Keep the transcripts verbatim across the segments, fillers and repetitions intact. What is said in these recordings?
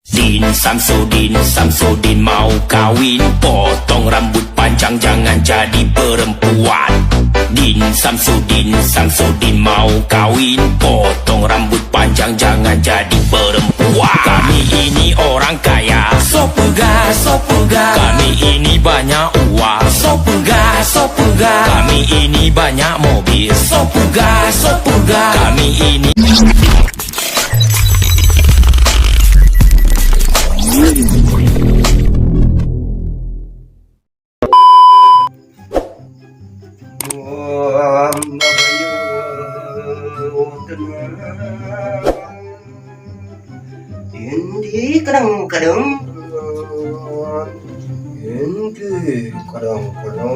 Din Samsudin, Samsudin mau kawin. Potong rambut panjang, jangan jadi perempuan. Din Samsudin, Samsudin mau kawin. Potong rambut panjang, jangan jadi perempuan. Kami ini orang kaya. Sopega, sopega. Kami ini banyak uang. Sopega, sopega. Kami ini banyak mobil. Sopega, sopega. Kami ini Indi kadang-kadang. Indi kadang-kadang.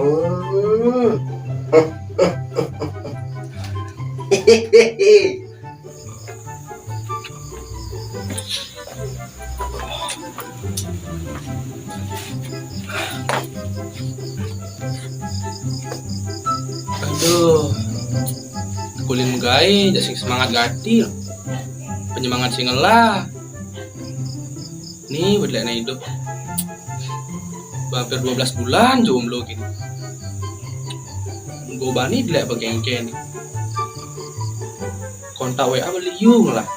Aduh, kuling megai, jak sing semangat gati. Penyemangat sing ngelah. Ni bedlek na hidup. Hampir dua belas bulan jomblo kini. Gua bani delek begengke ni. Kontak W A beliung lah.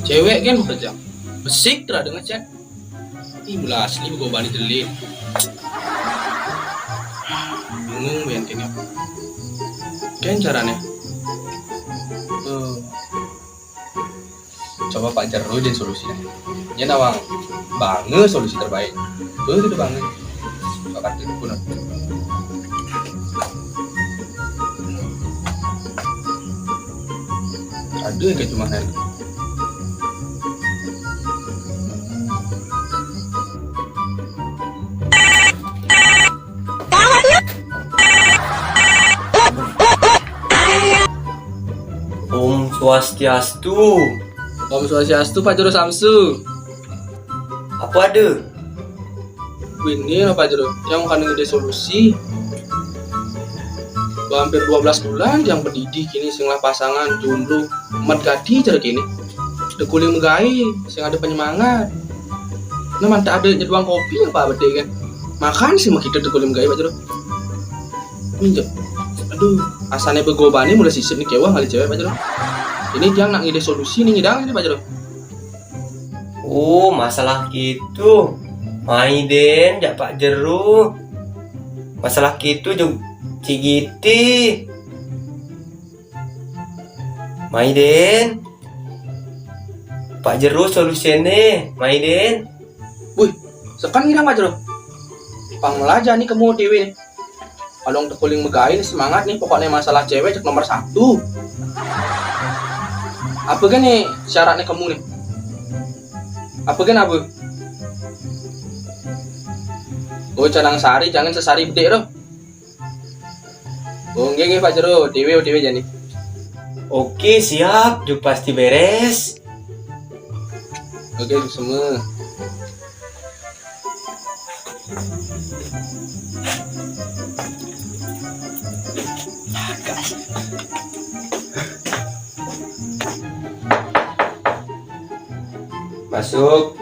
Cewek kan bekerja. Besik terus dengan chat. Ih, mula asli gua bani jelit. Bingung ben kini. Kan carane. Eh, coba Pak Jero jani solusi. Jani nawang bange solusi terbaik. Betul bange. Coba kata pun. Aduh, kayak cuma hari. Om Swastiastu. Om Swastiastu, Pak Jero Samsu. Apa ada? Wih, ini lah, Pak Jero, yang kan ngide solusi. Bah, hampir dua belas bulan yang pendidik ini sing lah pasangan jomblo, mat gati cara kini. Tekuling megai, sing ada penyemangat. Nah, mantap ada nyeduang kopi apa betul kan? Makan sih mah kita tekuling megai, Pak Jero. Minjek. Aduh, asane begobane mulai sisip ni kewah ngali cewek, Pak Jero. Ini tiang nak ngide solusi ni ngidang ini, Pak Jero. Oh, masalah gitu. Mai den, jak Pak Jero. Masalah gitu jug cigiti. Mai den. Pak Jero solusine, mai den. Wih, sekan ngidang, Pak Jero. Pang melaja ni kemu dewe ni. Along tekuling megai ni semangat ni, pokoknya masalah cewek cek nomor satu. Apa kan ni syaratnya kamu ni? Apa kan apa? Oh, canang sari, jangan sesari bedik tu. Oh, nggih, nggih, Pak Jero, dewe, dewe jani. Oke, siap, jug pasti beres. Oke, semua. Masuk.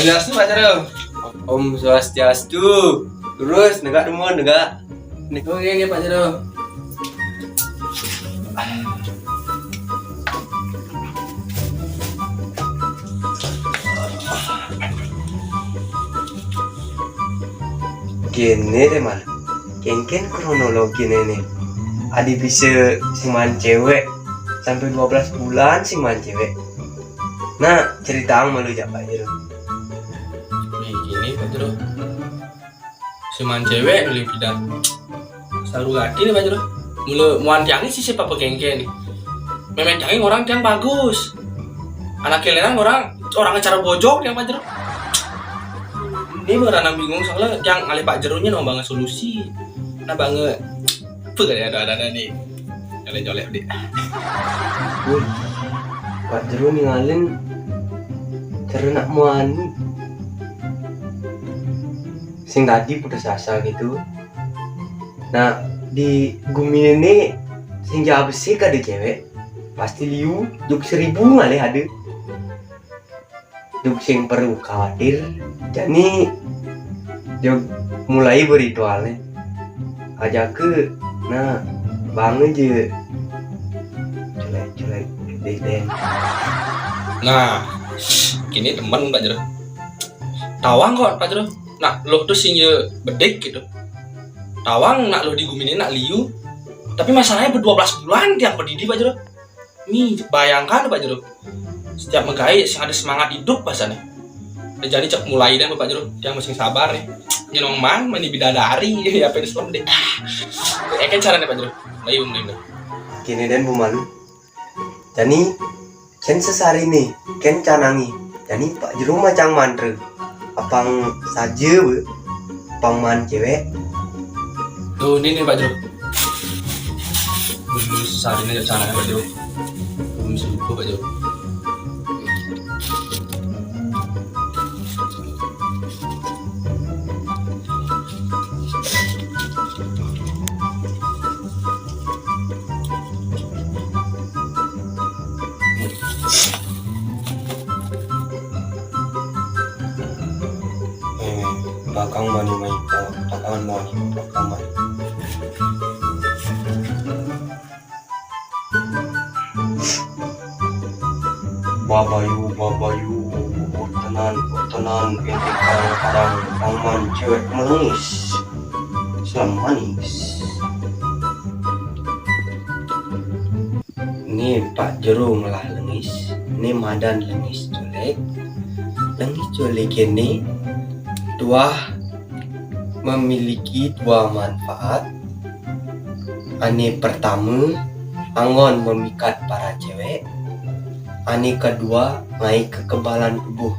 Yang langsung, Pak Jero. Om Swastiastu. Terus, negak dulu, negak. Nih. Oh, iya, iya, Pak Jero. Kene deh, Mal. Kengken kronologi nene. Adi bisa sing maan cewek sampai dua belas bulan sing maan cewek. Nah, cerita ang malu jak Pak Jero. Nih, gini, Pak Jero. Sing maan cewek dulu pidan. Saru gati ni, Pak Jero. Mula muan tiang ni sisip apa kengke ni. Memen tiang ni orang tiang bagus. Anak kelenan orang, orang acara bojok tiang, Pak Jero. Ni beneran bingung soalnya tiang ngalih Pak Jero nya no banget solusi. Nah banget. Apa kali ada-ada ni. Nyolek-nyolek dik. Woi, Pak Jero ningalin cara nak muani. sing dadi putus asa gitu. Nah, di guminé sing jaba besik ada cewek, pasti liu, juk seribu ngalih ada. Juk sing perlu khawatir, jani juk mulai beritualnya. Aja ke, nah, bang aja. Culek-culek, deh, deh. Nah, kini temen Pak Jero. Tawang kok Pak Jero. Nah, lo tuh sing ye bedik gitu. Tawang nak lo di guminé nak liu. Tapi masalahnya berdua belas bulan tiang pedidi Pak Jero. Nih, bayangkan Pak Jero. Setiap megai sing ada semangat hidup bahasanya. Nah, jadi cek mulai deh Pak Jero. Tiang masih sabar nih. Nyenong mang mani bidadari ya apa itu deh. Eh kan caranya Pak Jero. Mulai mulai deh. Kini den bu malu. Jani, ken sesari nih, ken canangi. Jani Pak Jero macang mantra. Apang saja we, apang man cewek. Tuh ini nih Pak Jero. Ini sesari nih caranya Pak Jero. Belum selupa Pak Jero. Eh, belakang mani mai, belakang mani, belakang mani. Babayu, babayu, tenan, tenan, ente kadang-kadang tangan cewek melengis, selam manis. Ini Pak Jero ngelah lengis, ini madan lengis culek. Lengis culek ini tuah memiliki dua manfaat. Ane pertama, anggon memikat para cewek. Ane kedua, ngai kekebalan tubuh.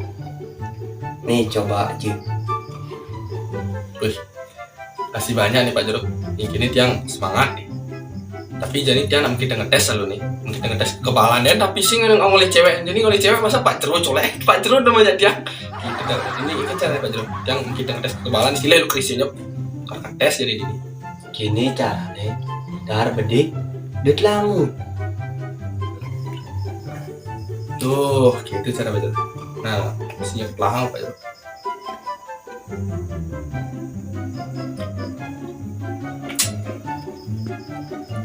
Nih coba aja. Wih, kasih banyak nih Pak Jero. Yang kini tiang semangat nih. Tapi jadi tiang nak kita ngetes lalu nih. Kita ngetes kekebalan ya, tapi sing yang oleh cewek. Jadi oleh cewek masa Pak Jero colek. Pak Jero udah banyak tiang. Gitu dah. Ini itu cara Pak Jero. Tiang kita ngetes kekebalan istilah lu krisis nyep. Ngetes jadi gini. Kini carane dar bedik dut langu. Tuh, gitu cara Pak Jero. Nah, siap lah Pak Jero.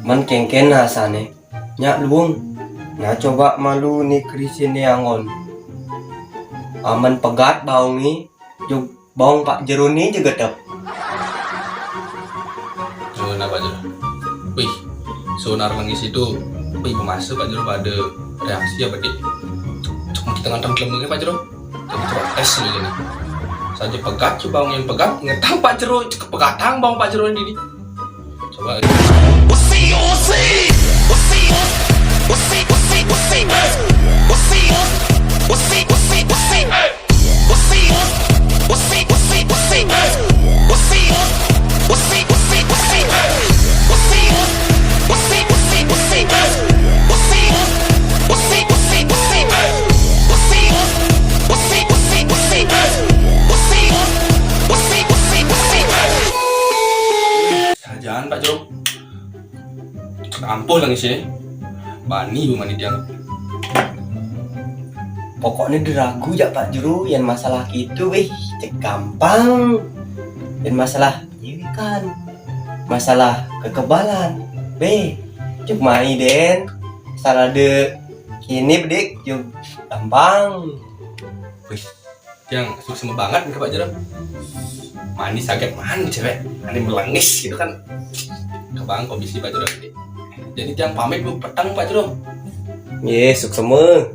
Man kengken rasane. Nyak luung. Nah coba malu ni krisine anggon. Aman pegat baungi, jug baung Pak Jero ni je getep. Tuh, nah Pak Jero. Wih, sonar lengis itu, wih, masa Pak Jero pada reaksi apa deh? Cuma kita ngantang kelembangnya Pak Jero. Jadi coba tes dulu nih. Saja pegat, coba yang pegat, ngetang Pak Jero, cek pegatang baung Pak Jero ini. Coba. Jangan Pak Jero. Ampuh lah ngisi. Bani bu mani tiang. Pokoknya diragu jak Pak Jero yang masalah itu, weh, cek gampang. Yang masalah nyewikan, masalah kekebalan, weh, cek mai den. Salah de kini bedik, cek gampang. Wih, yang suksma banget nih Pak Jero. Manis agak manis cewek, ini melengis gitu kan. Kebang komisi Pak Jero. Jadi tiang pamit bu petang Pak Jero. Ye, suksma.